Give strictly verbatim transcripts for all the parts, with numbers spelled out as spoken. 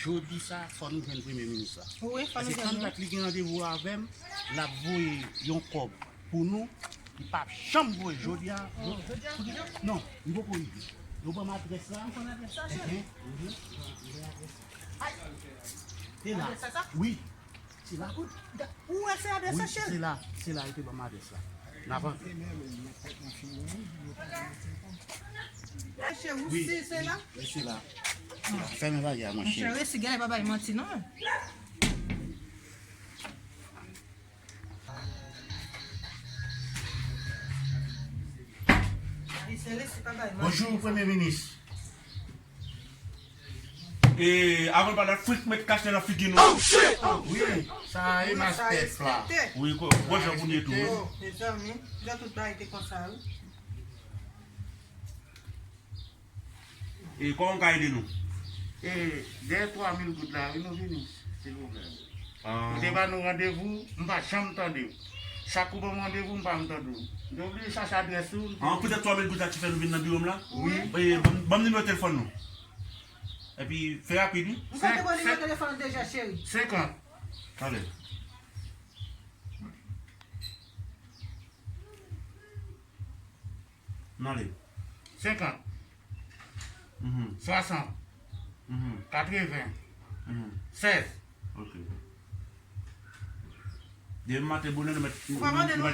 Jodi sa, fò nou jwenn premye minis la. Wi, fò nou jwenn li. Paske tann dat li gen randevou avè m, l ap voye yon kòb pou nou, li p ap janm voye jodi a. Oh, jodi a, jodi a? Non, li poko rive. Yo ban m adrès la. Ou konn adrès la, cheri? Mhm, mhm. Ay! Se la. Adrès la, sa? Wi. Se la. Ou wè se adrès la, cheri? Wi, se la. Se la, yo te ban m adrès la. N ap antre. Cheri, ou si se la? Wi, se la. Se la. Fèmen bagay la, monchè. Monchè, resi gen pa bay manti, non. Bonjou, Premye Minis. E, avan l pale, frik met kachnen nan figi nou. Wi, sa e master Fla. Wi, ko-, bon jan pou nou ye tou. Oh, mezanmi, jan tout bagay te konsa, wi. E kòman m ka ede nou? E, dèyè twa mil goud la, wi, nou vini, silvouplè. Ah. Ou te ba nou randevou, m pa janm tande w. Chak ou ban m randevou, m pa janm tande w. M te oblije chache adrès ou. Ah, petèt twa mil goud la ki fè nou vin nan biwo m la? Wi. E, ban m, ban m nimewo telefòn nou. Epi, fè rapid, wi. M te ba w nimewo telefòn ou deja, cheri. Senkant. Talè. N ale. Senkant. Mhm. Swasant. Mhm. Katreven. Mhm. Sèz. Ok. Demen maten bonè nou mèt, nou mèt tcheke. Ou pa mande nou non,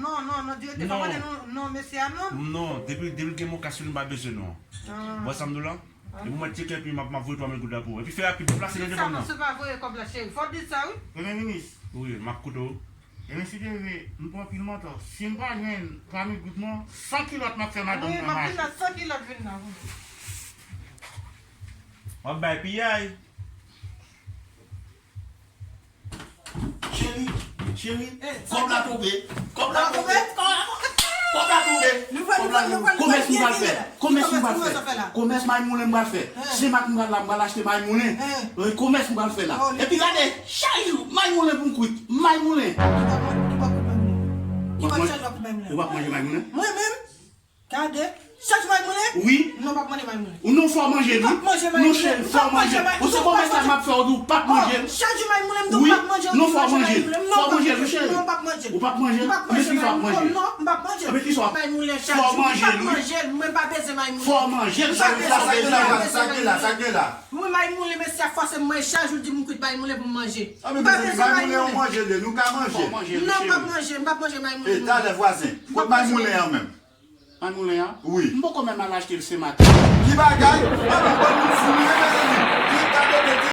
non, non, non, direktè, pa mande nou non, mesye a, non? Non, depi, depi gen mokasyon, nou pa bezwen non. Ah. Bon, sa m di w la? Ah. Epi mwen tcheke, epi m ap, m ap voye twa mil goud la pou ou. Epi fè rapid, deplase nan telefòn nan. Sa, misye pa voye kòb la, cheri. Fò w di sa, wi. Premye Minis. Wi, m ap koute w. Ebyen, si Dye vle, m pran pil manto. Si m pa jwenn twa mil goud non, san kilòt m ap fè madanm nan mache. Wi, m ap vin la san kilòt vin la, wi. W ap bay piyay. Cheri, cheri, kòb la tonbe. Kòb la tonbe. Kòb la tonbe. Kòb la tonbe. Komès m pral fè. Komès m pral fè. Komès may moulen m pral fè. Se mak m pral la, m pral achte may moulen. Komès m pral fè la. Epi gade, chak jou, may moulen pou m kwit. May moulen. Ou p ap manje may moulen? Mwen menm? Gade, chak jou may moulen? Wi. Non, m p ap manje may moulen. Ou non, fò w manje li. M p ap manje may moulen. Non, cheri, fò w manje. Ou se komès la m ap fè w di w p ap manje l. Chak jou may moulen, m di w p ap manje l. Non, fò w manje l. Fò w manje l, wi, cheri. Non, m p ap manje l. Ou p ap manje l? Men kisa w ap manje? Non, m p ap manje l. Men kisa w ap manje? May moulen chak jou. Fò w manje l, wi. M p ap manje l. Mwen pa bezwen may moulen. Fò w manje l, cheri. Sa k gen la, sa k gen la, sa k gen la? Mwen may moulen, mesye a fòse mwen chak jou di m kwit may moulen pou m manje. M pa bezwen may moulen. May moulen, ou manje l, nou ka manje l. Non, m p ap manje, m p ap manje may moulen. E, talè, vwazen, kot may moulen an menm? May moulen an? Wi. M poko menm al achte l se maten. Ki bagay? Ann, bann moun fou, wi, mezanmi.